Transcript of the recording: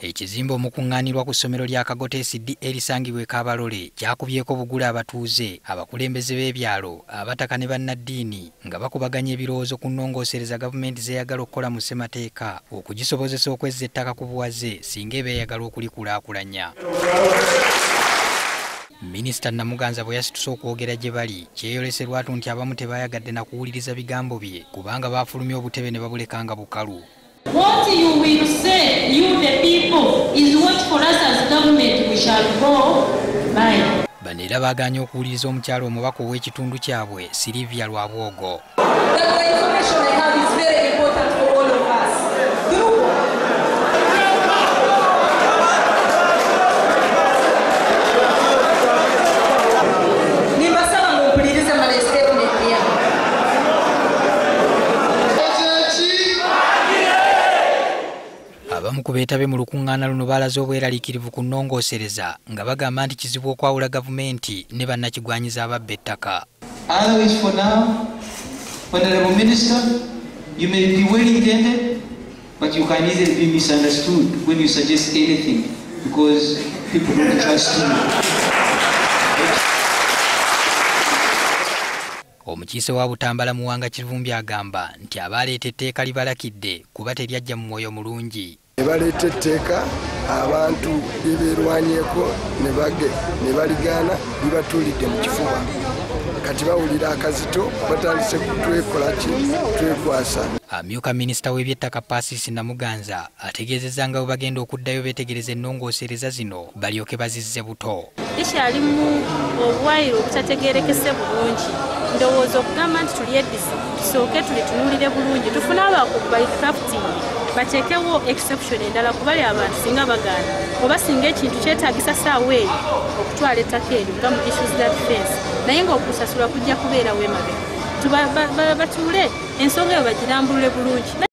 Ekizimbe omukuŋŋaanirwa ku ssomero lya Kagote SD erisangibwa e Kabarole kyakubyeko bugule abatuuze, abakulembeze b'ebyalo, abataka ne bannaddiini nga bakubaganya ebirowoozo ku nnongoosereza gavumenti z'eyagala okukola mu ssemateeka okugisobozesa okwezza ettaka ku buwaze singa eba eyagala okulikulaakulanya. Minisita Namuganza bwe yasituse okwogera gye bali, kyeyolese lwatu nti abamu tebayagadde na kuwuliriza bigambo bye kubanga baafulumya obutebe ne babuleka nga bukalu. What you will say, you the people, is what for us as government we shall go by. Bano era baagaanye okuwuliriza omukyala omubaka ow'ekitundu kyabwe Sylvia Lwabwogo. The information I have is very important for all of us. Nimbasaba mumpulirize male statement yange. Abamu ku beetabe mu lukuŋŋaana luno baalaze obweraliikirivu ku nnongoosereza nga bagamba nti kizibu okwawula gavumenti ne bannakigwanyiza ababba ettaka. Otherwise for now, Honorable Minister, you may be well intended, but you can easily be misunderstood when you suggest anything because people don't trust you. Omukiise wa Butambala Muwanga Kivumbi agamba nti abaleeta etteeka libalakidde kuba teryajja mu mwoyo mulungi. Ne baleeta etteeka abantu lye beerwanyeko ne baligaana libatuulidde mu kifuba. Kati bawulira akazito batandise kutwekola ki twekwasa. Amyuka minisita w'ebyettaka Pasis Namuganza ategeezezza nga bwe bagenda okuddayo beetegereza ennongoosereza zino balyoke bazizze buto. Likyalimu obuwaayiro obutategeerekese bulungi. Ndowooza okugamba nti tulyeddise tusooke tulitunuulire bulungi tufune abakugu balicrafting bateekewo exception endala kubali abantu singa bagaana oba singa ekintu kyetaagisa ssaawa eyo okutwala ettaka eryo nga mu issues za defense naye ng'okusasula kujja kubeerawo emabega. Batuule ensonga eyo bagirambulule bulungi.